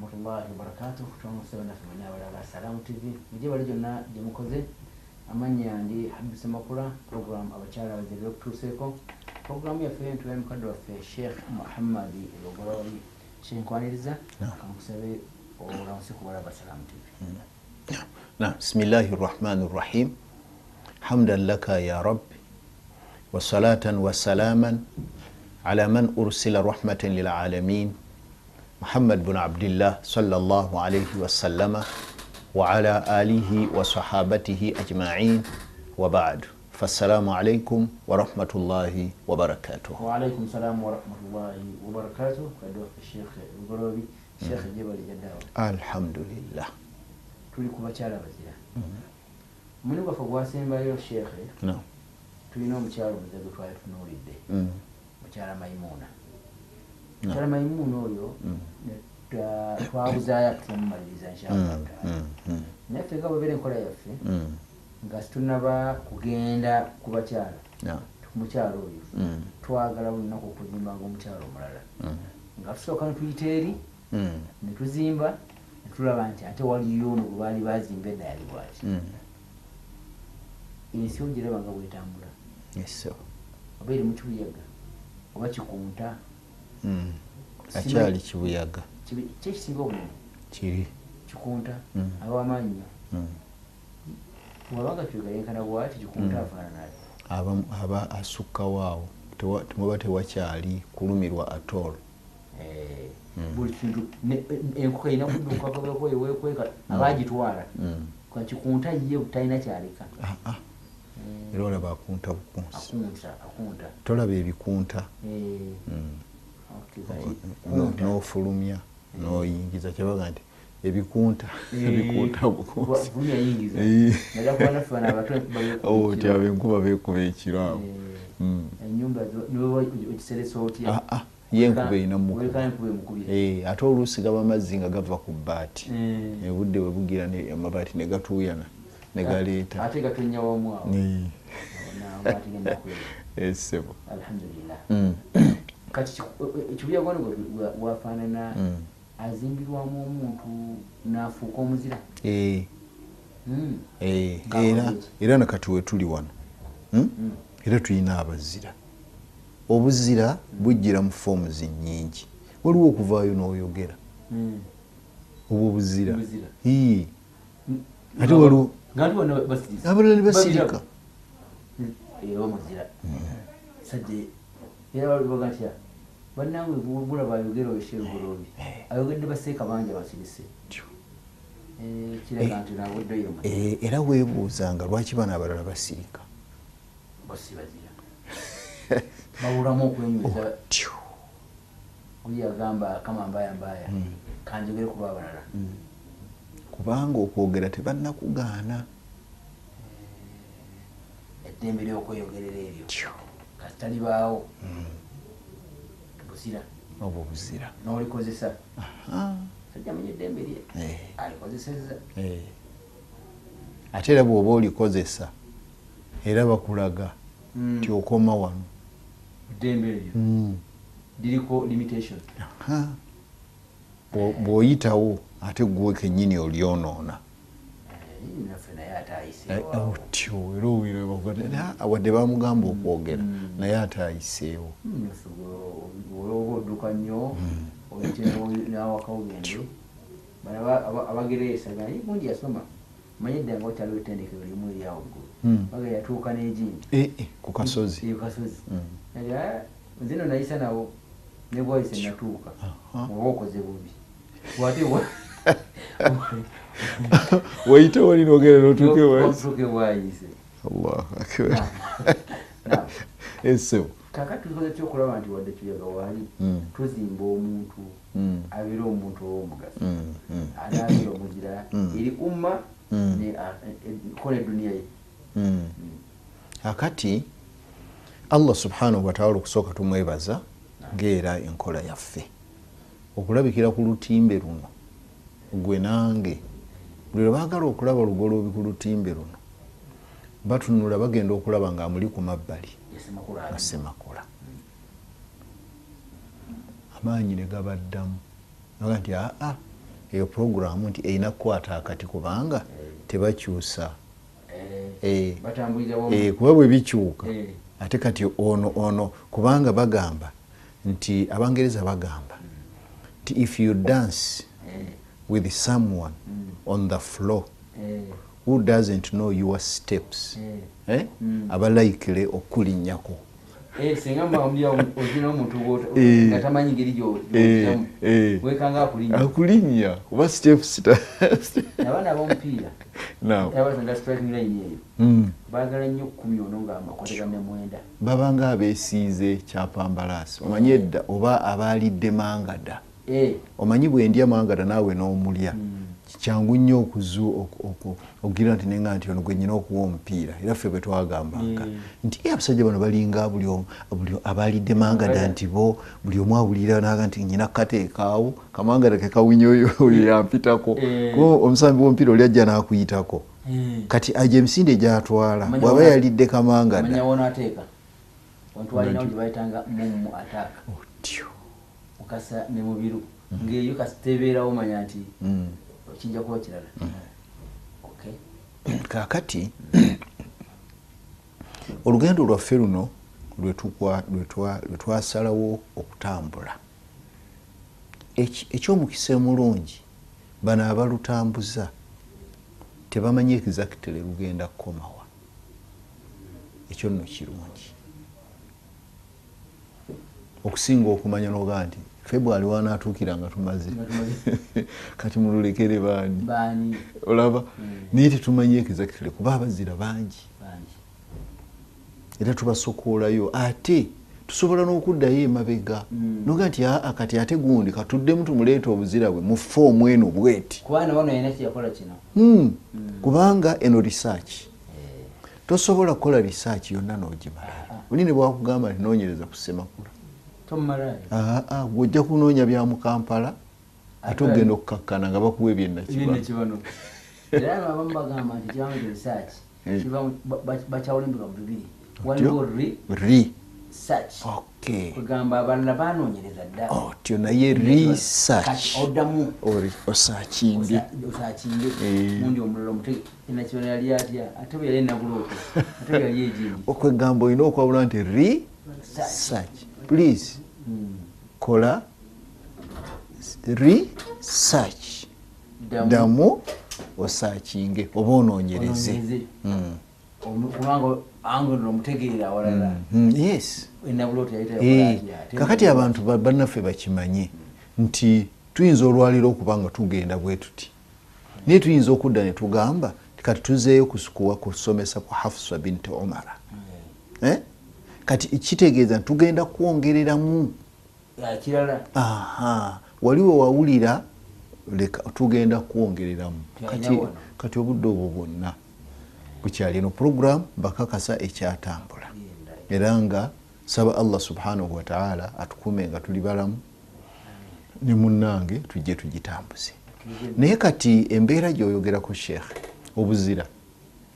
Warahmatullahi wabarakatuh. Twamusaba naffe mwenna abalaba Salaamu TV mujye bali gyonna gye mukoze. Amannya ndi Habib Ssemakula. Program abakyala abazira okutuuseeko, programu yaffe ntula mukadde waffe Sheikh Muhammad Lugoloobi. Sheikh, nkwaniriza, kankusabe olamuse ku balaba Salaamu TV. نعم، بسم الله الرحمن الرحيم، حمدا لك يا رب، وصلاة وسلاما على من أرسل رحمة للعالمين، محمد بن عبد الله صلى الله عليه وسلم وعلى آله وصحابته أجمعين، وبعد، فالسلام عليكم ورحمة الله وبركاته. Waalaikum salaamu warahmatullahi wabarakatuh. Mukadde waffe Sheikh Lugoloobi, Sheikh, gyebali jaddawa? الحمد لله. Tuli ku bakyala bazira. Omulimu gwaffe gwasembayo, Sheekhe, tulina omukyala omuzira gwe twali tunuulidde, mukyala Mayimuuna. Mukyala Mayimuuna oyo twabuzaayo tunamumaliriza inshallah taala. Naye ffe nga bwebeera enkola yaffe, nga situnaba kugenda ku bakyala, ku mukyala oyo, twagala buli lunaku okuzimbanga omukyala omulala, nga tusooka ne tuyita eri ne tuzimba ne tulaba nti ate waliyo ono gwe baali bazimba edda yali bwati. Ensi ogiraba nga bwetambula, Yes, sir. oba eri mu kibuyaga oba kikunta. Akyali kibuyaga. Ki ekisinga obunene? Kiri. Kikunta. Abawamaanyi nnyo. Bwabanga kibuyaga yenkana bwati, kikunta afaanana ati? Aba asukkawo awo. Muba tewakyali kulumirwa at all. Buli kintu enkoko erina kudduka wekweka aba agitwala. Kikunta ye talina kyaleka. Ah, ah. Era olaba akunta bukunsi. Akunta, akunta. Tolaba ebikunta? Okay, kati kunta. N'ofulumya n'oyingiza, kyebaga nti ebikunta ebikunta bukunsi. Fulumya, yingiza. Naddala kuba naffe bano abato enkuba beekuba Oh, ti ekiro. abo enkuba beekuba ekiro awo. Ennyumba niwe ogiseresa otya? Ah, ah, ye enkuba erina mukuba. Weleka enkuba emukubira. Ate oluusi gaba mazzi nga gava ku bbaati. Obudde bwe bugira amabaati ne gatuuyana ne galeeta. Ate gatonnya wamu awo. N'amabaati g'ennaku ezo. Ssebo. Alhamdulillah. Kati ekibuyaga wano bwafaanana, azimbirwamu omuntu n'afuuka omuzira. Era era nakati wetuli wano, Era tulina abazira. Obuzira bujjira mu forms nnyingi. Waliwo okuvaayo n'oyogera, obwo buzira. Buzira. Ii. Ate waliwo Nga nti bonna basirise. Abalala ne basirika. Era omuzira sajja era balibaga ntya bannange, bulaba ayogera oyo Sheikh ayogedde, baseeka bangi abasirise. Tyo. Kiraga nti nabuddeyo. Era weebuuzanga lwaki bano abalala basirika. Bosi bazira babulamu okwenyweza. Tyo. Oli yagamba kama mbaya mbaya, kanjogere ku lwabalala. Kubanga okwogera tebannakugaana. Eddembe ly'okweyogerera eryo Tyo. kasitalibaawo, buzira. Obwo buzira. N'olikozesa. Aha. Sajja manya eddembe lye alikozesezza. Ate era bw'oba olikozesa era bakulaga nti okoma wano. Eddembe eryo liriko limitation. Aha. Bw'oyitawo ate gwe kennyini olyonoona. Naffe naye ate ayiseewo. Otyo era owulira bakuga, "Ah, wadde bamugamba okwogera naye ate ayiseewo." Naffe olwoba odduka nnyo oyite n'awaka ogende. Bano abagereesa naye gundi yasoma, manye edda nga wakyaliwo ettendekero limu eri awo ggulu. Baga yatuuka n'egindi. Ku kasozi. Ku kasozi. Nali, "Ah, nze nno nayisa nawo ne bwayise natuuka." Oba okoze bubi bwate Weyite wali nogenda notuuke wayise. Otuuke bwayise. Allahu akbar. Naam. Esebo. Kakati tukoze tutya okulaba nti wadde kibuyaga waali, tuzimba omuntu abeere omuntu ow'omugaso, ate abeere omuzira eri umma kola eduniya ye? Akati Allah subhanahu wataala okusooka tumwebaza ngaera enkola yaffe okulabikira ku lutimbe luno, gwe nange buli lwe baagala okulaba Lugoloobi ku lutimbe luno batunula bagenda okulaba nga amuli ku mabbali. Yasemakula ali. Nga Semakula amaanyi ne gabaddamu, naga nti aa. Eyo puroguramu nti erina kukwata akati kubanga tebakyusa. Kuba bwe bikyuka ate kati ono kubanga bagamba nti Abangereza bagamba nti if you dance with someone on the floor who doesn't know your steps, aba likely okulinnyako. Singa ozina omuntu nga tamanyi ngeri gy'ozinamu, weekanga akulinnya. Akulinnya kuba steps Abaana ab'omupiira abasanga striking line eyo baagala nnyo kkumi ono nga amakwatagana ne 9. Babanga abeesiize kyapambalaasi. Omanyi edda oba abaalidde mangada. Omanyi bwe ndya mangada naawe n'omulya. Kyangu nnyo okugira nti nenga nti ono gwe nnyina okuwa omupiira. Era ffe bwe twagambanga nti abasajja bano balinga buli abaalidde mangada nti bo buli omu awulira n'aga nti nnyina kukateekaawo kamangada ke kawunya oyo yampitako. Kuba omusambi w'omupiira oli ajja n'akuyitako. Kati ajo emisinde gy'atwala bw'aba yalidde kamangada. Omanya w'onaateeka. Ontwalinawo gye bayitanga mummu attack. Otyo. Mukasa ne Mubiru. Ng'eyo kasita ebeerawo omanya nti kijja kuba kirala. Kaakati olugendo lwaffe luno lwe twasalawo okutambula. Eky'omukisa omulungi bano abalutambuza tebamanyi exactly lugenda kukomawa. Ekyo nno kirungi okusinga okumanya n'ogaa nti February wanaatuukira nga tumaze. Kati mululekere baani? Olaba? Naye tetumanyi exactly kuba abazira bangi. Era tubasokoolayo ate tusobola n'okuddayo emabega. N'ogaa nti aa kati ate gundi katuddemu tumuleete obuzira bwe mu foomu eno bweti. Kubanga wano yalina kye yakola kino. Kubanga eno research. Tosobola kukola research yonna n'ogimala. Oli ne bwakugamba nti noonyereza ku Ssemakula. Ojja kunoonya bya mu Kampala ate ogenda okukakkana nga bakuwa ebyennakibano. Era abamu bagamba nti kiba mu research kiba bakyawulimbika mu bibiri. Waliwo research. Kugamba abalala banoonyereza dda. Otyo naye research. Oddamu. Osakinge. Osakinge. Mundi omulala omutege. Ennakibano yali atya? Ate bwe yali enabulooke. Ate bwe yali egindi. Okwegamba olina okwawula nti research. Please, kola research. Ddamu osakinge oba onoonyereze. Kubanga ango omutegeera awalala. Yes. Kakati abantu bannaffe bakimanye nti tuyinza olwaliro okuba nga tugenda bwe tuti. Naye tuyinza okudda ne tugamba kati tuzeeyo kusomesa ku Hafsa binti Umara. Kati kitegeeza nti tugenda kwongereramu. Kirala. Wali we wawulira leka tugenda kwongereramu. Kati obudde obwo bwonna bukyali eno program bakakasa ekyatambula. Era nga saba Allah subhanahu wa ta'ala atukuume nga tuli balamu ne munnange tujje tugitambuze. Naye kati embeera gy'oyogerako Sheikh, obuzira.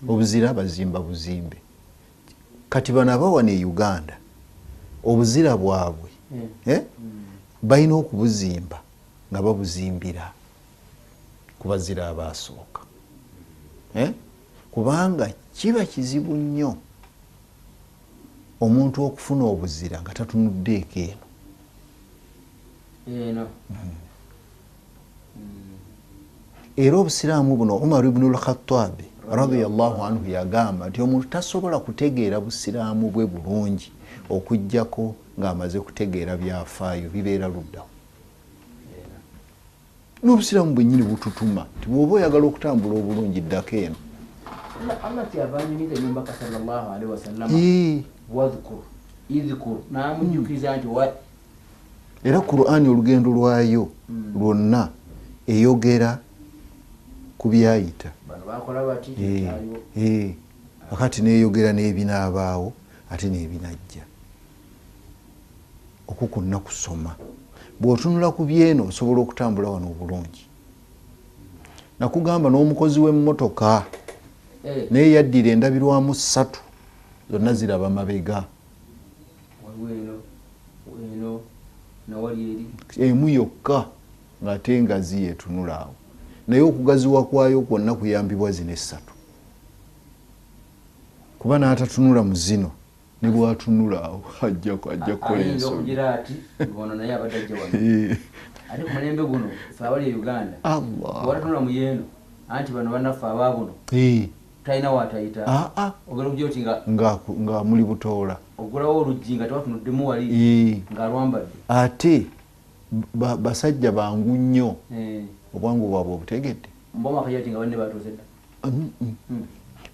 Obuzira bazimba buzimbe. Kati bano abawana e Uganda obuzira bwabwe balina okubuzimba nga babuzimbira ku bazira abaasooka. Kubanga kiba kizibu nnyo omuntu okufuna obuzira nga tatunuddeeko eno. Eno. Era obusiraamu buno Umar ibn al-Khattab radiyallahu anhu yagamba nti omuntu tasobola kutegeera busiraamu bwe bulungi okuggyako ng'amaze kutegeera byafaayo bibeera luddawo. N'obusiraamu bwennyini bututuma nti bw'oba oyagala okutambula obulungi ddako eno. Allah kyava anyumiza nnyo sallallahu alaihi wasallam wadhkur idhkur n'amujjukiza nti era Qur'ani olugendo lwayo lwonna eyogera ku byayita. Bano bakola bati Akati n'eyogera n'ebinaabaawo ate n'ebinajja. Okwo kwonna kusoma. Bw'otunula ku byeno osobola okutambula wano obulungi. Nakugamba n'omukozi w'emmotoka naye yaddira endabirwamu 3 zonna ziraba mabega. Emu yokka Ng'ate engazi yetunula awo, naye okugaziwa kwayo kwonna kuyambibwa zino essatu, kuba n'atatunula mu zino ne bwatunula awo ajja kukola ensobi. Ate ku mulembe guno ffe abali e Uganda bw'otatunula mu yeeno, anti bano bannaffe abaabuno talina waatayita, ogenda okujja oti nga muli butoola, ogulawo oluggi nga tewatunuddemu wali ng'alwambadde. Ate basajja bangu nnyo, obwangu bwabwe obutegedde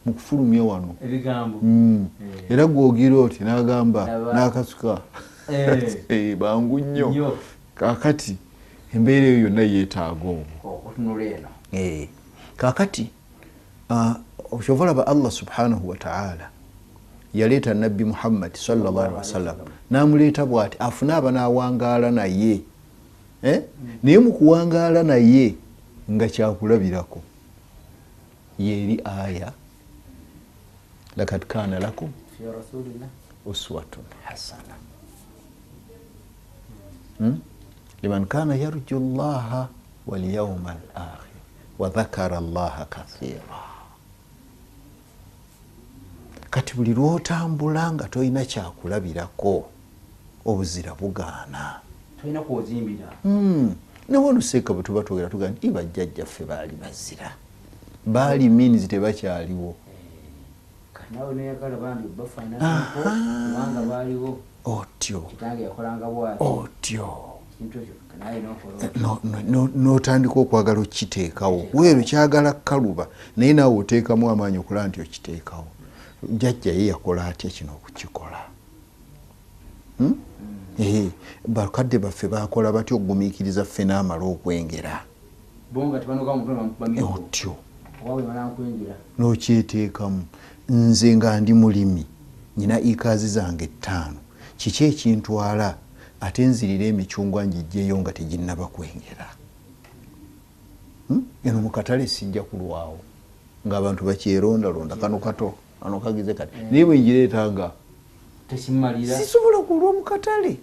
mu kufulumya wano ebigambo, era gwogira oti n'agamba n'akasuka, bangu nnyo. Kaakati embeera eyo yonna yeetaaga obwo okutunula eno. Kaakati kyova olaba Allah subhanahu wa ta'ala yaleeta Nabbi Muhammad sallallahu alaihi wasallam, n'amuleeta bw'ati afune abanaawangaala naye, naye mu kuwangaala naye nga kyakulabirako yeri aya lakad kana lakum fi rasulillah uswatun hasana liman kana yarju llaha wal yawmal akhir wa dhakara llaha kathira. Kati buli lwotambula nga tolina kyakulabirako, obuzira bugaana, tolina kwozimbira. Nawono seeka bwe tuba twogera tugamba nti bajjajjaffe baali bazira, baali means tebakyaliwo. Nawe noyagala bambi bafaananako kubanga baaliwo. Otyo kitange yakolanga bw'ati, otyo n'otandika okwagala okiteekawo. Weero kyagala kaluba, naye naawe oteekamu amaanyi okulaba nti okiteekawo. Jjajja ye yakola atya kino okukikola? Bakadde baffe bakola batya okugumiikiriza ffe n'amala okwengera? Otyo n'okyeteekamu. Nze nga ndi mulimi, nyina ikaazi zange 5, kiki ekintwala ate nzirira emicungwa ngijjeyo nga teginnaba kwengera? Eno mu katale sijja kulwawo ng'abantu bakyerondalonda kano kato kano kagize kati, naye bwe ngireeta nga tekimalira, sisobola kulwa mu katale.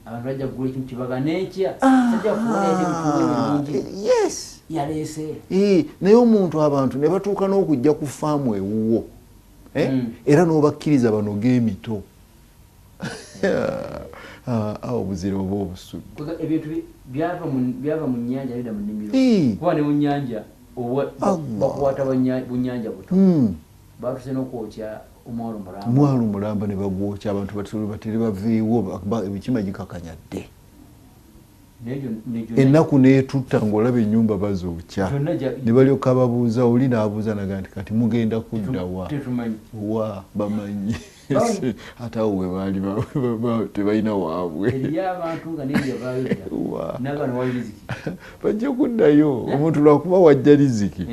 Abantu bajja kugula ekintu kibaga n'enkya, sajja kubonayo emicungwa emirungi. Yes, yaleese. Naye omuntu abantu ne batuuka n'okujja ku faamu ewuwo, era n'obakkiriza banoge emito. Awo obuzira oba obusudde. Ebintu byava mu nnyanja bidda mu nnimiro. Kuba ne mu nnyanja bakwata bunnyanja buto. Batuuse n'okwokya omwalo mulamba. Omwalo mulamba ne bagwokya, abantu batere baveewo, emikima gikakanyadde. Ennaku n'etutta ng'olaba ennyumba bazookya. Ne balyoka babuuza, oli n'abuuza naga nti kati mugenda kudda wa? Wa bamanyi. Ate awo we baali tebalina waabwe. Bajja kuddayo. Omuntu lwakuba wajja riziki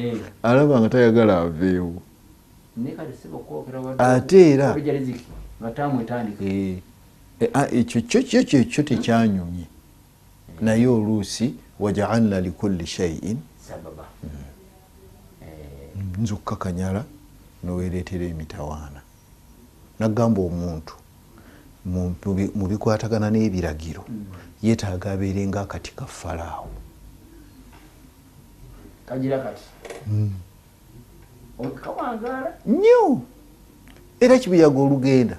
alaba nga tayagala aveewo. Ate era ekyo kyo tekyanyumye, naye oluusi wajaalna likulli shay'in sababa. Nze okukakanyala noweereetera emitawaana. Nagamba omuntu mu bikwatagana n'ebiragiro yeetaaga abeere ng'akati ka Falaawo. Kagira kati kawangaala nnyo, era kibuyaga olugenda,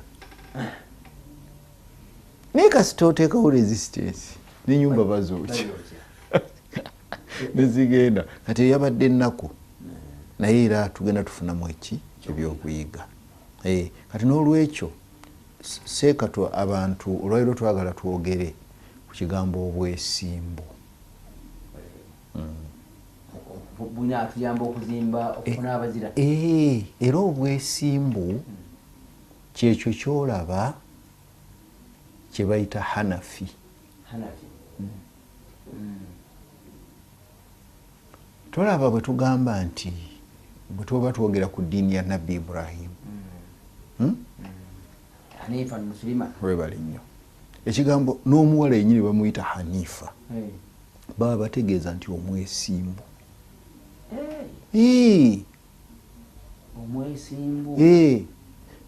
naye kasita oteekawo resistance n'ennyumba bazookya nezigenda. Kati eyabadde ennaku, naye era tugenda tufunamu eki ebyokuyiga. Kati n'olwekyo seekatwa abantu olwaliro twagala twogere ku kigambo obwesimbu. Bunatuyamba okuzimba okufuna abazira. Era obwesimbu kyekyo kyolaba kye bayita Hanafi. Hanafi. Tolaba bwe tugamba nti bwe tuba twogera ku ddiini ya Nabbi Ibrahim, Hanifa muslima, webale nnyo ekigambo n'omuwala yennyini bamuyita Hanifa, baba bategeeza nti omwesimbu. Omwesimbu.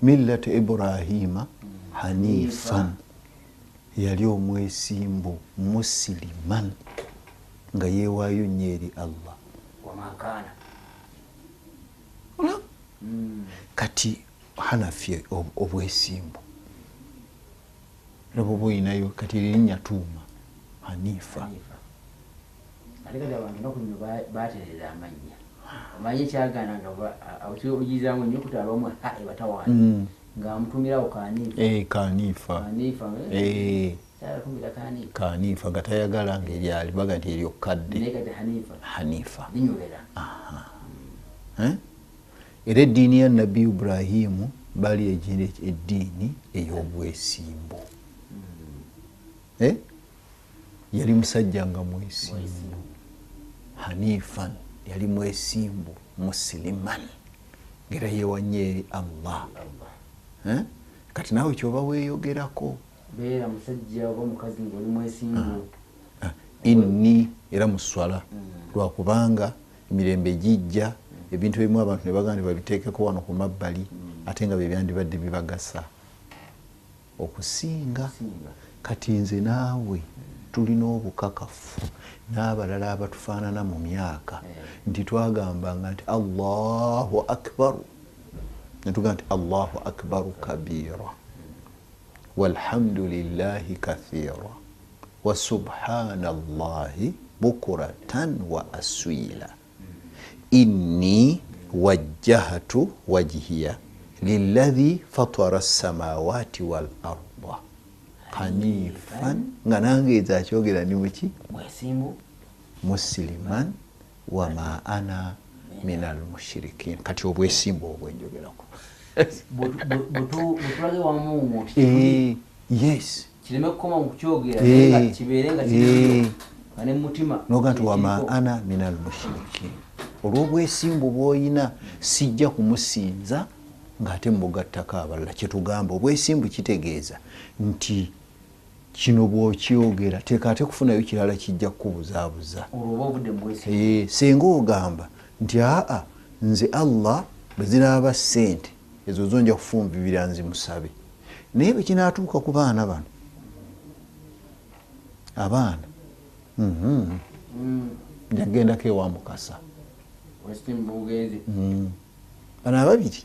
Millata Ibrahima hanifan, yali omwesimbu musiliman. Nga yeewaayo nnyo eri Allah. Wamakaana. Kati Hanafi obwesimbu laba oba oyinayo kati erinnya tuuma Hanifa. Ate kati abantu ennaku zino baterera amannya. Omanyi ekyagaana nga ogiyizaamu ennyukuta abamu ha ebatawaanya. Ng'amutumirawo Kanifa. Kanifa. Kanifa. Kanifa. Kanifa nga tayagala ng'eryali baga nti eryo kadde. Naye kati Hanifa. Hanifa. Linywera. Era eddiini ya Nabbi Ibrahimu bali eddiini ey'obwesimbu. Yali musajja nga mwesimbu. Hanifan yali mwesimbu, musiliman ngera yeewanye eri Allah. Kati naawe kyoba weeyogerako beera musajja oba mukazi ng'oli mwesimbu. Inni era mu sswala lwakubanga emirembe gijja ebintu ebimu abantu ne bagamba nti babiteekeko wano ku mabbali ate nga bye byandibadde bibagasa okusinga. Kati nze naawe tulina obukakafu n'abalala abatufaanana mu myaka nti twagambanga nti Allahu akbaru, ne tugamba nti Allahu akbaru kabira walhamdulillahi kathira wa subhanallahi bukuratan wa aswila inni wajjahatu wajhiya lilladhi fatara as-samawati wal arda hanifan, nga nange nze akyogera ndi muki mwesimbu, musiliman wama ana minal mushrikin. Kati obwesimbu obwenjogerako butulage wamu yes, kireme kukoma mu kukyogera nga kibeere nga kiri nga ne mutima noga nti wama ana minal mushrikin. Olw'obwesimbu bw'oyina sijja kumusinza ng'ate mugattako abalala. Kyetugamba obwesimbu kitegeeza nti kino bw'okyogera teeka ate kufunayo kirala kijja kukubuzaabuza. Singa ogamba nti aa nze Allah bwe zinaaba ssente ezo zo nja kufunvibira nzimusabe, naye bwe kinaatuuka ku baana bano abaana njagendako ewa Mukasa bano ababiri,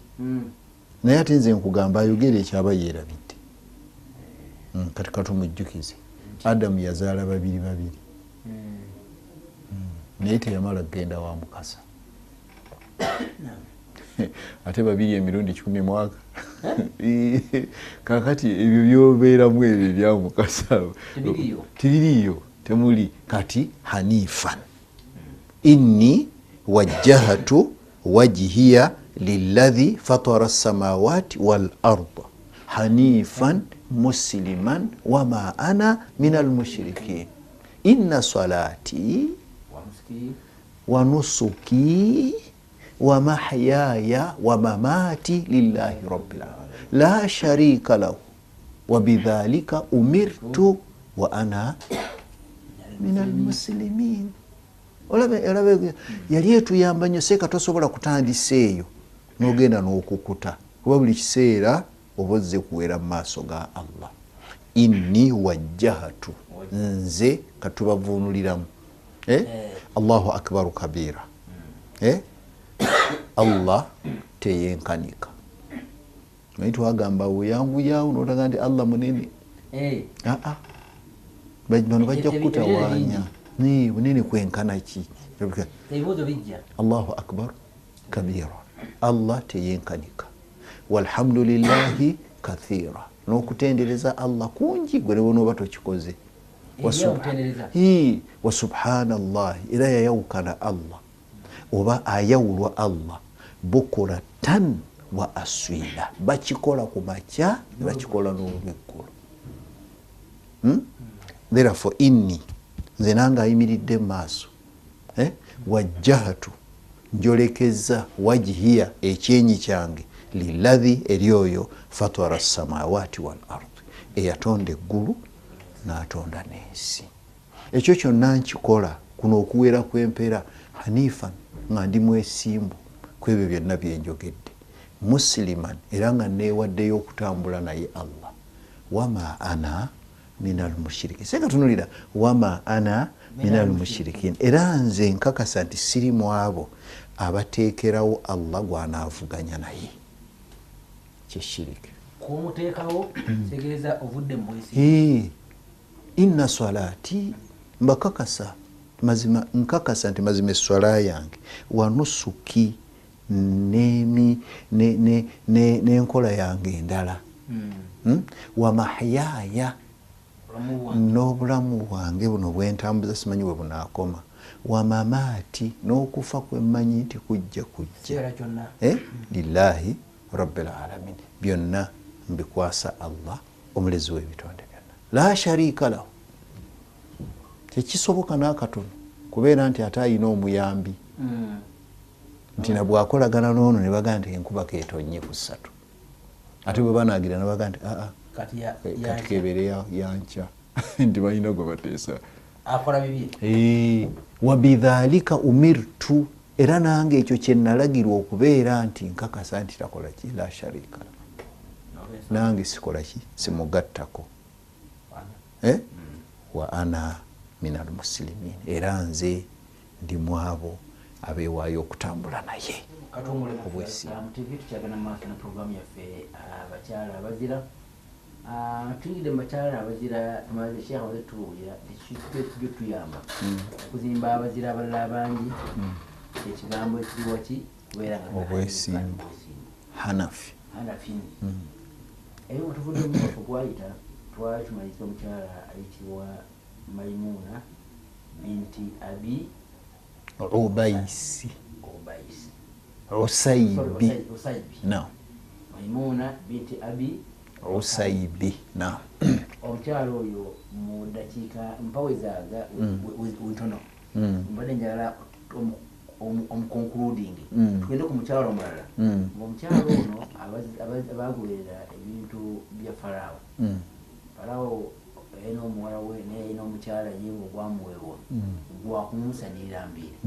naye ate nze nkugamba ayogera ekyaba yeerabidde. Kati katumujjukize Adamu yazaala babiri babiri, naye teyamala kugenda wa Mukasa. Ate babiri emirundi 10 mwaka. Kakati ebyo byobeeramu ebyo ebya Mukasa tebiriiyo, temuli. Kati Hanifan inni wajjahatu wajhiya lilladhi fatara as-samawati wal arda hanifan musliman wama ana minal mushrikin inna salati wa nusuki wa mahyaya wa mamati lillahi rabbil alamin la sharika lahu wa bidhalika umirtu wa ana minal muslimin. Olabe yali etuyamba nnyo seeka tosobola kutandisa eyo n'ogenda n'okukuta kuba buli kiseera oba ozze kuwera mu maaso ga Allah. Inni wajjahatu, nze katubavuunuliramu Allahu akbaru kabira. Allah teyenkanika. Naye twagamba oyanguyawo n'otaga nti Allah munene. Bano bajja kukutawaanya. Bunene kwenkana ki? Allahu akbar kabira, Allah teyenkanika. Walhamdulillahi kathira, n'okutendereza Allah kungi gwe ne bw'onooba tokikoze. Wa subhanallahi, era yayawukana Allah oba ayawulwa Allah bukuratan wa aswila, bakikola ku makya ne bakikola n'olweggulo. Therefore inni, nze nange ayimiridde mu maaso, wajjahatu, njolekeza wajhiya ekyenyi kyange lilladhi, eri oyo fatara as-samawati wal ardi, eyatonda eggulu n'atonda n'ensi. Ekyo kyonna nkikola kuno okuwera kw'empeera hanifan, nga ndi mwesimbu ku ebyo byonna byenjogedde, musiliman, era nga neewaddeyo okutambula naye Allah. Wama ana minal mushrikin. Seka tunulira wama ana minal mushirikin, era nze nkakasa nti siri mu abo abateekerawo Allah gw'anaavuganya naye. Kyeshiriki kumuteekawo kitegeeza ovudde mu bwesi. Inna swalaati, mbakakasa mazima, nkakasa nti mazima esswala yange wa nusuki n'enkola yange endala, wa mahyaya, n'obulamu bwange buno bwentambuza simanyi we bunaakoma, wa mamaati, n'okufa kwemmanyi nti kujja kujja, lillahi rabbil alamin, byonna mbikwasa Allah omulezi w'ebitonde byonna, la sharika lahu. Tekisoboka n'akatono kubeera nti ate ayina omuyambi nti nabwakolagana n'ono ne bagamba nti enkuba keetonnye ku ssatu, ate bwe banaagira ne bagamba nti aa kati kebeere yankya nti balina gwe bateesa akola bibye. Wabidhalika umirtu, era nange ekyo kye nalagirwa okubeera nti nkakasa nti takola ki, la sharika lahu, nange sikola ki, simugattako, wa ana minal muslimin, era nze ndi mu abo abeewaayo okutambula naye. Katongole TV tukyagenda mu maaso ne programu yaffe abakyala abazira. Tuyingidde mu bakyala abazira, tumaze Sheikh amaze tubuulira ekyo tuyamba okuzimba abazira abalala abangi. Ekigambo ekiriwa ki kubeera nga obwesimbu Hanafi. Hanafi. Eyo tuvudde mu mwaka gwayita twali tumaliriza omukyala ayitibwa Maimuna binti Abi Ubaisi. Usaibi. No. Maimuna binti Abi Usaibi. No. Omukyala oyo mu dakiika mpawezaaga ntono mbadde njagala omuconcluding tugende ku mukyala omulala. Omukyala ono abagoberera ebintu bya Faraawo. Faraawo yalina omuwala we naye yalina omukyala ye ogwamuweebwa gwakumusanirira mbiiri.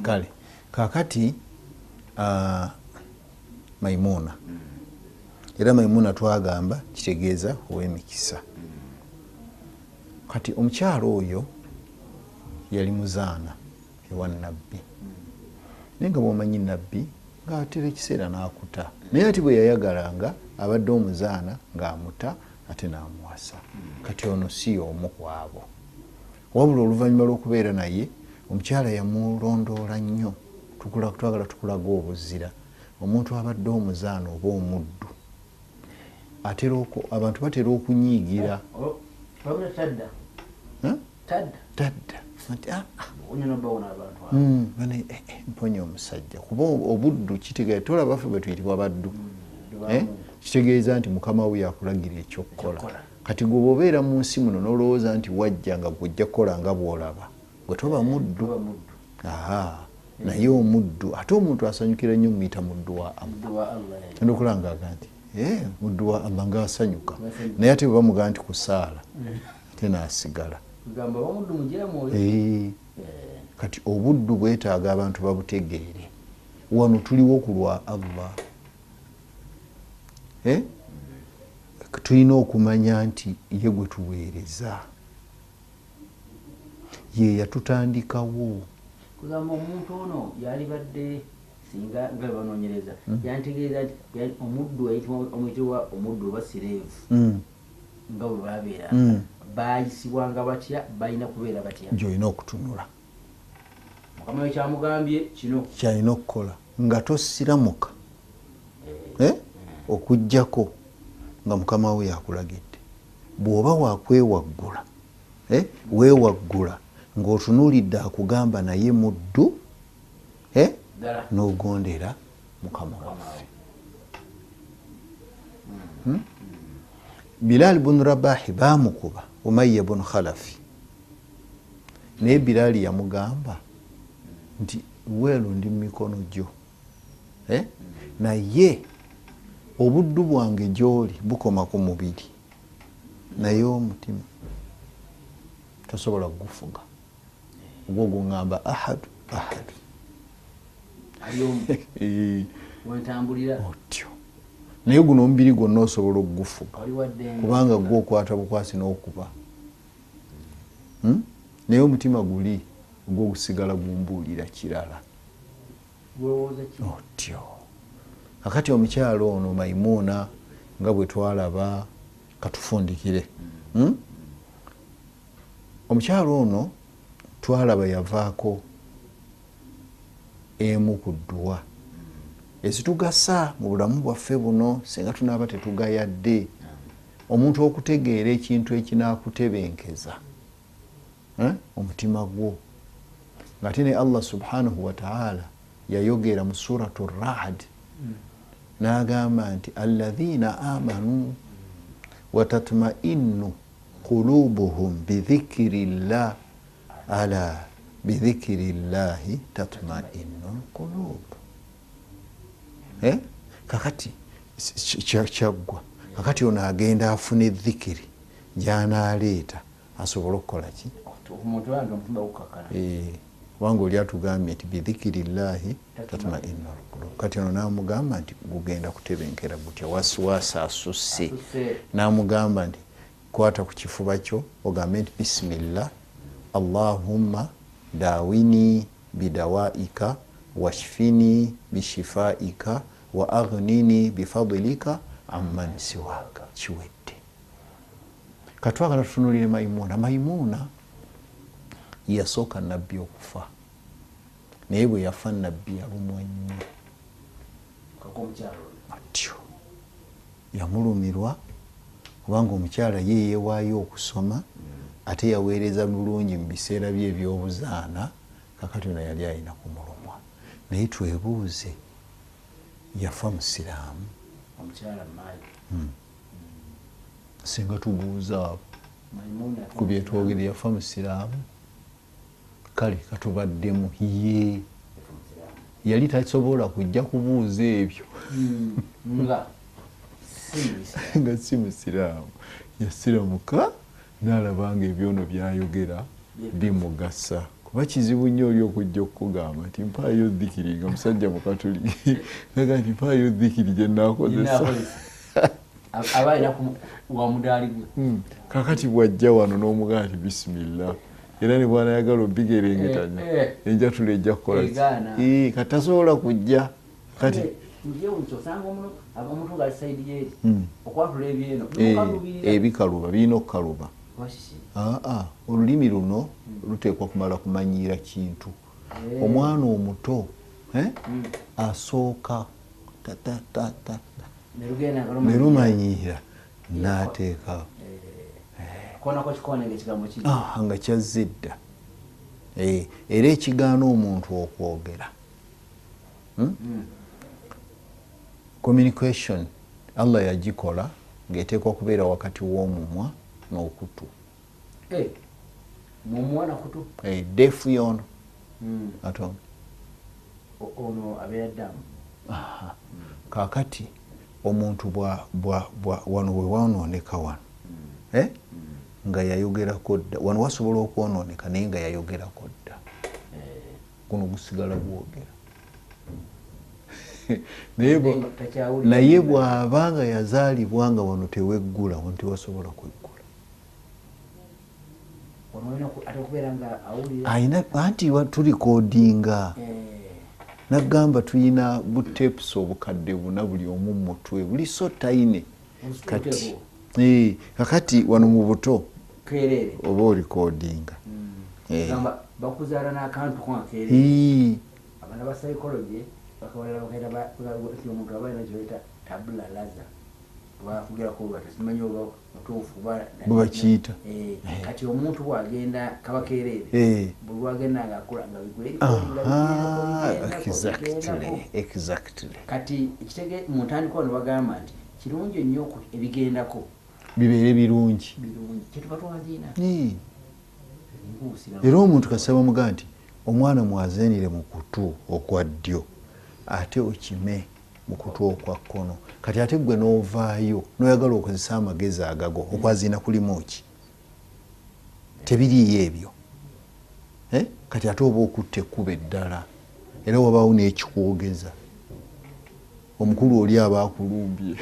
Kale kakati Maimuna, era Maimuna twagamba kitegeeza ow'emikisa. Kati omukyala oyo yali muzaana ewa Nabbi, naye nga bw'omanyi Nabbi ng'atera ekiseera n'akuta, naye ati bwe yayagalanga abadde omuzaana ng'amuta ate n'amuwasa. Kati ono si y'omu ku abo, wabula oluvannyuma lw'okubeera naye omukyala yamulondoola nnyo. Twagala tukulaga obuzira, omuntu abadde omuzaana oba omuddu atera abantu batera okunyiigira tadda mponya omusajja, kuba obuddu kitegeeza tolaba ffe bwe tuyitibwa baddu, kitegeeza nti mukama we yakulagira ekyokukola. Kati gwe bw'obeera mu nsi muno n'olowooza nti wajja nga gw'ojja kukola nga bw'olaba, gwe toba muddu. Naye omuddu ate omuntu asanyukira nnyo muyita muddu wa Allah, okulanga aga nti muddu wa Allah ng'asanyuka, naye ate bwe bamugamba nti kusaala ate n'asigala. Kati obuddu bwetaaga abantu babutegeere. Wano tuliwo ku lwa Allah. Tulina okumanya nti ye gwe tuweereza, ye yatutandikawo. Kugamba omuntu ono yalibadde singa nga banoonyereza yantegeeza nti omuddu omuyitibwa omuddu oba sireevu nga bwe babeera bayisibwanga batya, balina kubeera batya, gy'olina okutunula. Mukama we kyamugambye kino kyalina okukola nga tosiramuka okuggyako nga mukama we yakulagidde. Bw'oba wakwewaggula weewaggula ng'otunuulidde akugamba naye muddu n'ogondera mukama waffe. Bilal bun Rabahi baamukuba Umayya bun Khalafi, naye Bilal yamugamba nti weelu ndi mu mikono gyo, naye obuddu bwange gy'oli bukoma ku mubiri, naye omutima tosobola kugufuga, ogwo guŋŋamba ahadu ahadu otyo, naye guno omubiri gwonna osobola okugufuga kubanga gwo okwata bukwasi n'okuba. Naye omutima guli gwo gusigala gumbuulira kirala. Otyo. Kakati omukyalo ono Maimuna nga bwe twalaba, katufundikire. Omukyalo ono twalaba yavaako emu ku dduwa ezitugasa mu bulamu bwaffe buno singa tunaaba tetugayadde. Omuntu okutegeera ekintu ekinaakutebenkeza omutima gwo, ng'ate ne Allah subhanahu wa ta'ala yayogera mu suratu Ra'd n'agamba nti alladhina amanu wa tatma'innu qulubuhum bidhikrillah ala bidhikrillahi tatma'innu alqulub. Kakati kyaggwa. Kakati ono agenda afuna edhikiri gy'anaaleeta asobole okukola ki? Kubanga oli atugambye nti bidhikirillahi tatma'innu alqulub. Kati ono n'amugamba nti gugenda kutebenkera gutya, wasiwasi asusse. N'amugamba nti kwata ku kifuba kyo ogambe nti bismillah allahumma dawini bidawaika washfini bishifaika wa aghnini bifadlika amman siwaka. Kiwedde. Katwagala tutunulire Maimuna. Maimuna yasooka nabbi okufa, naye bwe yafa nabbi yalumwa nnyo. Atyo yamulumirwa kubanga omukyala ye yeewaayo okusoma, ate yaweereza bulungi mu biseera bye ebyobuzaana. Kakati ono yali alina kumulumwa. Naye twebuuze, yafa musiraamu? Singa tubuuza abo ku byetwogere, yafa musiraamu? Kale katubaddemu ye yali tasobola kujja kubuuza ebyo nga si musiraamu. Yasiramuka n'alabanga ebyono byayogera bimugasa. Kuba kizibu nnyo oli okujja okukugamba nti mpaayo dhikiri nga musajja mukatuliki, naga nti mpaayo dhikiri gye nnaakozesa. Kakati bw'ajja wano n'omugamba nti bisimillah, era ne bw'anayagala obigerengetanya enjatula ejja kukola ki? Kati tasobola kujja. Kati ebikaluba birina okukaluba. Olulimi luno luteekwa kumala kumanyiira kintu. Omwana omuto asooka ne lumanyiira n'ateeka nga kyazze dda. Era ekigaana omuntu okwogera, communication Allah yagikola ng'eteekwa kubeera wakati w'omumwa n'okutu. Mumwa na kutu? Defu yono ate ono abeera ddamu. Kaakati omuntu wano bwe waonooneka wano nga yayogerako dda, wano wasobola okwonooneka naye nga yayogerako dda, guno gusigala gwogera. Naye bw'aba nga yazaalibwa nga wano teweggula, wano tewasobola kweggula. Alina anti tulikodinga nagamba tuyina butepes obukadde buna buli omu mutwe buli so tayine. Kati kakati wano mu buto oba olikodinga bakuzaala n'akantu ko nga keerere. Abaana ba psychology bakabalala bakaita omuntu aba alina kyebayita tabula laza, bakugerako bati simanyi oba mutuufu bwe bakiyita. Kati omuntu bw'agenda kaba keerere, buli lwagenda ng'akula nga bigwe. Exactly. Kati ekitege mu ntandikwa wano bagamba nti kirungi nnyo ebigendako bibeere birungi. Kyetuva twaziina. Era omuntu kasaba muga nti omwana mwazenire mu kutu okwa ddyo ate okime mu kutu okwa kkono. Kati ate gwe n'ovaayo n'oyagala okozesa amagezi agago okwaziina kulimu ki? Tebiriiyo ebyo. Kati ate oba okutta ekkubo eddala era wabaawo n'ekikwogeza. Omukulu oli aba akulumbye.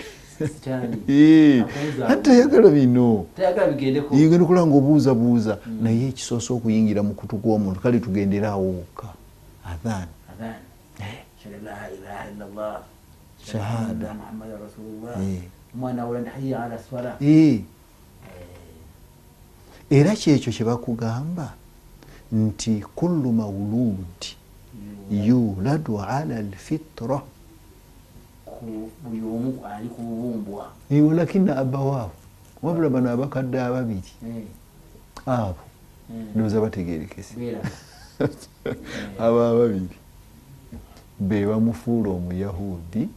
Ate tayagala bino, genda okulaba nga obuuzabuuza, naye ekisoose okuyingira mu kutu kw'omuntu, kale tugenderaawo wokka adhan, shahada, era kyekyo kye bakugamba nti kullu mawuludi yuladu ala alfitra, buli omu ali ku bubumbwa, walakina abawaahu, wabula bano abakadde ababiri abo ndowooza bategerekese, abo ababiri be bamufuula omuyahudi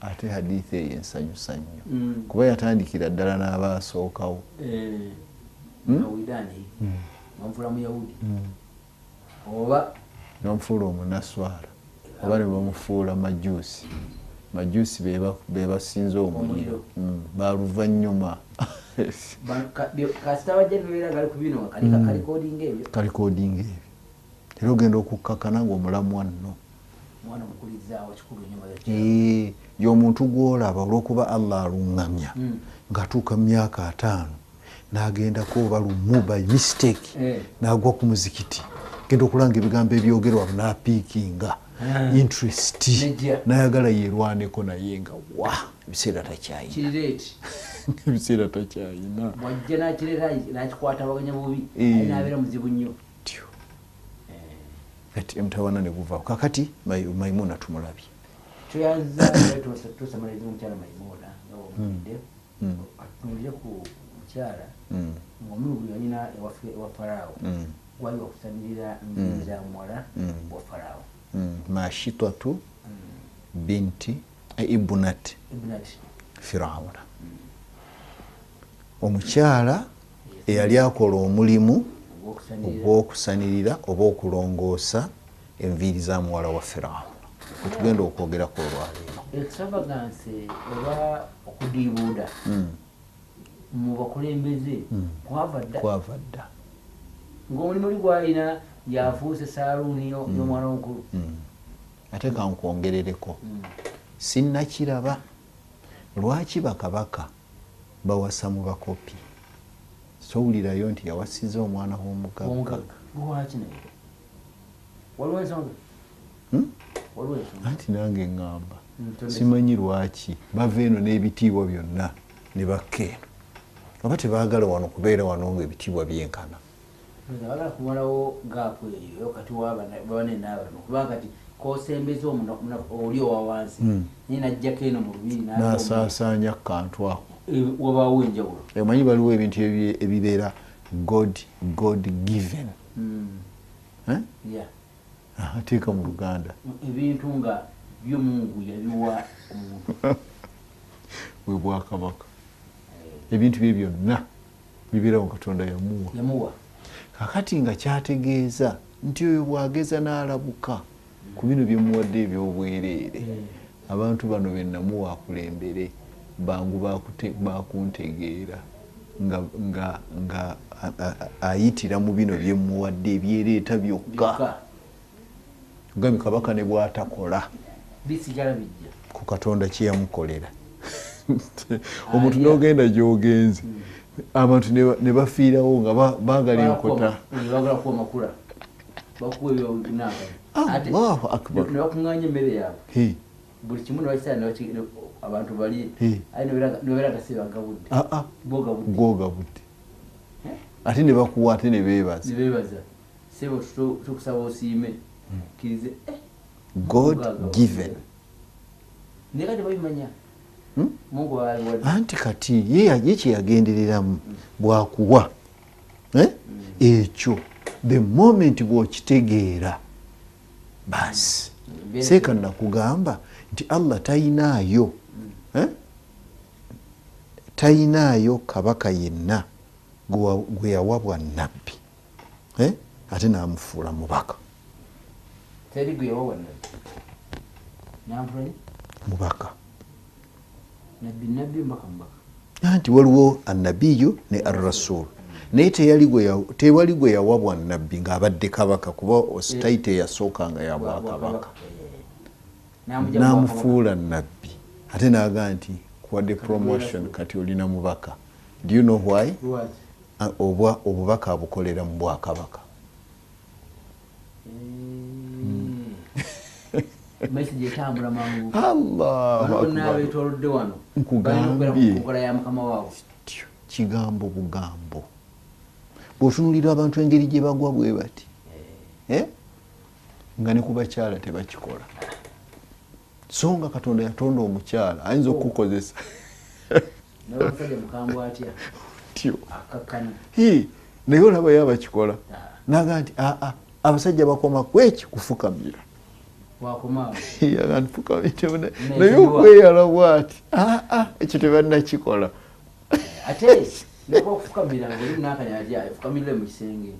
Ate hadithi eyo ensanyusa nnyo kuba yatandikira ddala n'abaasookawo. Bamufuula omunaswara oba ne bamufuula majuusi. Majuusi be basinza omuliro, baluvannyuma. Kalikodinga ebyo era ogenda okukkakana ng'omulamwa nno y'omuntu gw'olaba olw'okuba Allah aluŋŋamya ng'atuuka mu myaka 50 n'agendako oba lumu by mistake n'agwa ku muzikiti, genda okulanga ebigambo ebyogerwa n'apiikinga interest n'ayagala yeerwaneko, naye nga wa ebiseera takyayina, ebiseera takyayina, bw'ajja n'akireeta n'akikwata bubi n'abeera muzibu nnyo. Kati emutawana ne guvaako. Kakati Maimuna tumulabye. Tuyanza tusamaliriza omukyala Maimuna nga bw'omulidde, atunuulire ku mukyala ng'omulimu gwe yalina ewa Faraawo gwali wakusanirira nviiri za muwala wa Faraawo. Mashitatu binti ibnati Firawuna, omukyala eyali akola omulimu ogw'okusanirira oba okulongoosa enviiri za muwala wa Firawuna, wetugenda okwogerako olwaleero. Extravagance oba okudiibuuda mu bakulembeze kwava dda, ng'omulimu oli gwalina yafuuse saaluuni y'omwana omukulu. Ate kankwongerereko, sinnakiraba lwaki bakabaka bawasa mu bakopi. Sowulirayo nti yawasiza omwana w'omugagga. Lwaki naye? Waliwo ensonga? Anti nange ŋŋamba simanyi lwaki bava eno n'ebitiibwa byonna ne bakka eno, oba tebaagala wano kubeera wano nga ebitiibwa byenkana. Baagala kumalawo gaapu eyo kati wabanene n'abalala, kubanga kati kosembeza oli owa wansi naye najjako eno mu lubiri n'asaasaanya kantu ako, wabaawo enjawulo. Omanyi waliwo ebintu ebibeera God given, ateeka mu Luganda ebintu nga byo Mungu yabiwa omuntu bwe bwakabaka, ebintu bye byonna bibeerawo Katonda yamuwa. Kakati nga kyategeeza nti oyo bw'ageza n'alabuka ku bino byemuwadde eby'obwereere, abantu bano be namuwa akulembere bangu bakuntegeera nga ayitira mu bino byemuwadde ebyereeta byokka. Ogambye kabaka ne bw'atakola bisigala bijja ku Katonda kye yamukolera. Omuntu n'ogenda gy'ogenze abantu ne bafiirawo nga baagala enkota, baagala kuwa makula, bakuwa ebyonaaka, Allahu akbar, ne bakuŋŋaanya emmere yaabwe buli kimu ne bakisala abantu bali aye ne babeera nga si bagabudde, gw'ogabudde, ate ne bakuwa ate ne beebaza, ne beebaza, ssebo tukusaba osiime kkirize. God given. Naye kati babimanya Mungu. Anti kati ye kyeyagendereramu bwakuwa ekyo, the moment bw'okitegeera basi seeka nakugamba nti Allah tayinaayo tayinaayo kabaka yenna gwe yawa bwannabbi ate n'amufuula mubaka. Teri gwe yawa bwannabbi n'amufuula mubaka. Nabbi nabbi, mubaka mubaka. Anti waliwo annabiyu ne arrasul, naye tewali gwe yawa bwannabbi ng'abadde kabaka, kuba ositaite eyasooka nga ya bwakabaka. N'amufuula nabbi, ate n'agamba nti kuwadde promotion, kati olina mubaka. Do you know why? Oba obubaka abukolera mu bwakabaka. Message etambula mangu. Allahu Akbar. Abeetoolodde wano Nkugambye. kukola ya mukama waabwe. Kigambo bugambo. Bw'otunuulira abantu engeri gye bagwa bwe bati, nga ne ku bakyala tebakikola, so nga Katonda yatonda omukyala ayinza okukukozesa. Naye omusajja mukambwe atya? Tyo. Akakkana. Naye olabayo abakikola naga nti aa, abasajja bakoma kweki kufukamira. Wakomaawo. Yaga nti fukamira, naye okweyala bwati aa, ekyo tebannakikola. Ate nokufukamira ngaoli munakanya atya fukamirire mu kisenge.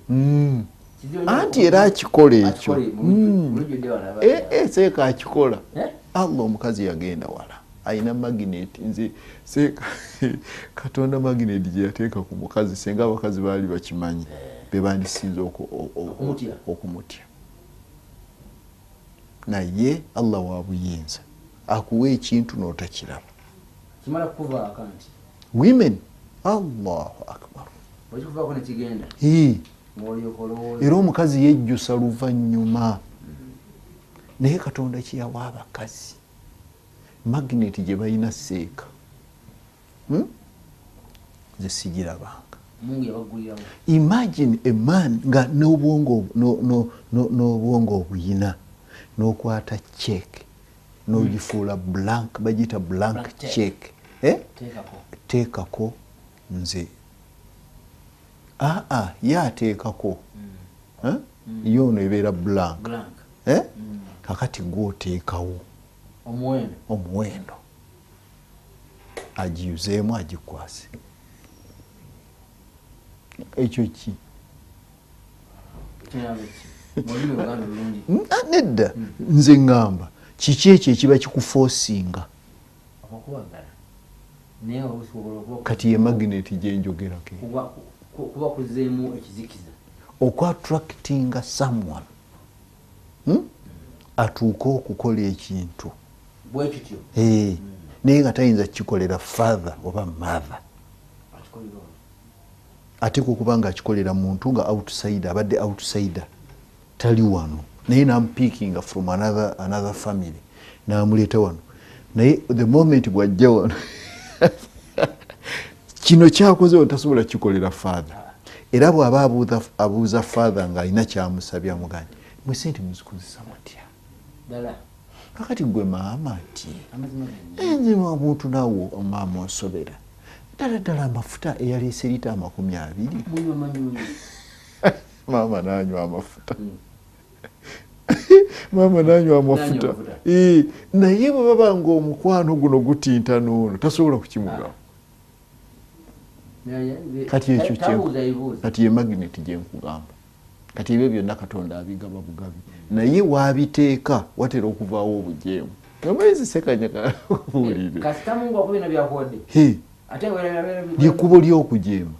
Anti era akikola ekyo. Seeka akikola. Allah, omukazi yagenda wala, ayina magnet. Nze seeka Katonda magnet gye yateeka ku mukazi, senga abakazi baali bakimanyi, be bandisinze okumutya. Naye Allah wa buyinza, akuwa ekintu n'otakiraba. Kimala kukuvaako nti women, Allahu Akbar. Okikuvaako nekigenda. Era omukazi yejjusa luvannyuma. Naye Katonda kiyawa abakazi magnet gye balina, seeka, Nze sigirabanga. Imagine a man nga n'obwongo n'obwongo obuyina, n'okwata check n'ogifuula blank, bagiyita blank check, eh? Teekako nze aa, ye ateekako, eh? Ye ono ebeera blank, eh? Kakati gwoteekawo omuwendo, agiyuzeemu agikwase. Ekyo ki? Nedda, nze ŋŋamba kiki ekyo ekiba kikufoosinga? Kati ye magnet gyenjogerako. Kuba kuzeemu ekizikiza. Okuattractinga someone, Atuuke okukola ekintu bwekityo, naye nga tayinza kukikolera father oba mother, ateekwa okuba nga akikolera muntu nga outsider, abadde outsider, tali wano, naye namupiikinga from another family namuleeta wano. Naye the moment bwajja wano, kino kyakoze tasobola kikolera father. Era bw'aba abuuza father ng'alina kyamusabye, amugamba mwe sente muzikozesa mutya? Kakati gwe maama nti nze omuntu naawe maama onsobera ddala ddala, amafuta eyaleese lita 20, maama nanywa amafuta, maama nanywa amafuta. Naye bwe baba nga omukwano guno gutinta n'ono tasobola kukimugamba. Kati ekyo kati ye magnet gyenkugamba. Kati ebyo byonna Katonda abigaba bugabi, naye wabiteeka watera okuvaawo obujeemu. Amaizi sekanyaka buulire lyekkubo ly'okujeema.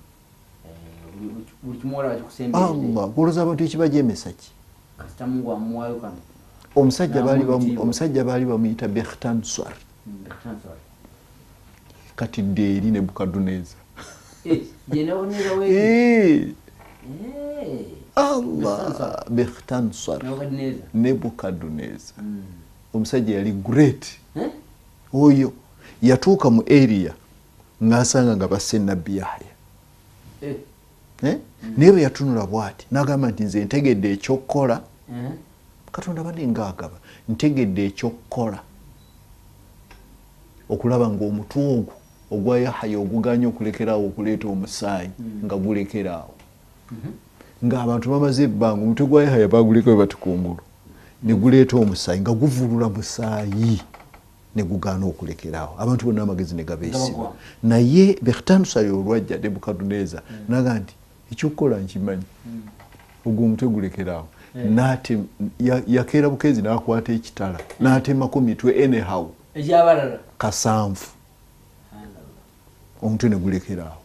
Allah, goloza abantu ekibajemesa ki? Omusajja baali bamuyita Bekhtanswar. Kati dde eri Nebukaduneza. Allah, Bekhtanswar, Nebukaduneza, omusajja yali great. Oyo yatuuka mu area ng'asanga nga basse nabbi Yahya. Naye bwe yatunula bwati n'agamba nti nze ntegedde ekyokukola. Katonda bane ngaagaba, ntegedde ekyokukola okulaba ng'omutwe ogwo ogwa Yahaya oguganya okulekeraawo okuleeta omusaayi nga gulekeraawo, ng'abantu bamaze ebbanga omutwe gwa Yahaya bagulekayo bati kungulu ne guleeta omusaayi nga guvulula musaayi ne gugaana okulekeraawo, abantu bonna amagezi ne gabeesiba. Naye Bekhtansari olwajja Nebukaduneza naga nti ekyokukola nkimanyi, ogwo omutwe gulekeraawo. Yakeera bukeezi n'akwata ekitala n'atemako mitwe anyhow 7, omutwe ne gulekeraawo.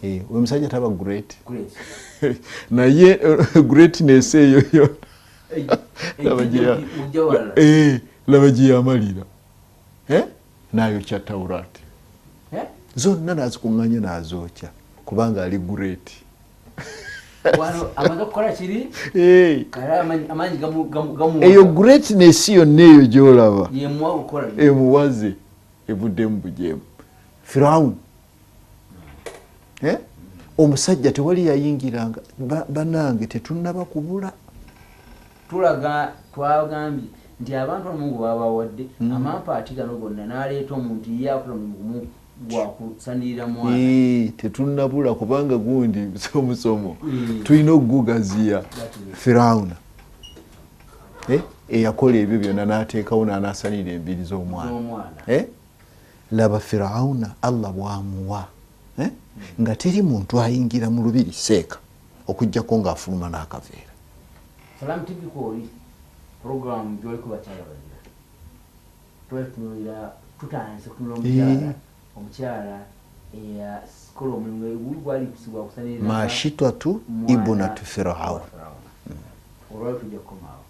Oyo omusajja taba great? Naye greatness eyo yonna. Laba gye yamalira n'ayokya Taurati zonna n'azikuŋŋaanya n'azookya kubanga ali great. Eyo greatness yonna eyo gy'olaba emuwaze evuddemu bujeemu. Firaun omusajja tewali yayingiranga. Bannange tetunnaba kubula. Tulaga twagambye nti abantu Mungu babawadde amampaati gano gonna n'aleeta omuntu ye akola mulimu gumu gwakusanirira mwana. Tetunnabula kubanga gundi omusomo tulina okugugaziya. Firauna eyakola ebyo byonna n'ateekawo n'anaasanirira enviiri z'omwana. Laba Firauna Allah bw'amuwa nga teri muntu ayingira mu lubiri seeka okuggyako ng'afuluma n'akaveera. Salam TV kwoli program gy'oliko bakyala bazira. Twatunuulira tutandise kutunula omukyala eyakola omulimu gwali gwakusanirira Mashitatu ibnatu Firaun. Olwali tujja kukomaawo.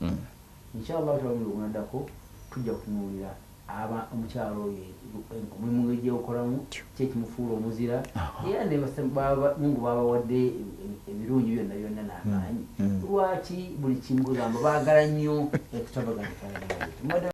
Inshallah tulamuddako tujja kutunuulira omukyala oyo omulimu gy'okolamu ki ekimufuula omuzira era ne Mungu babawadde ebirungi byonna byonna n'amaanyi. Lwaki buli kimu kugamba baagala nnyo extravagant?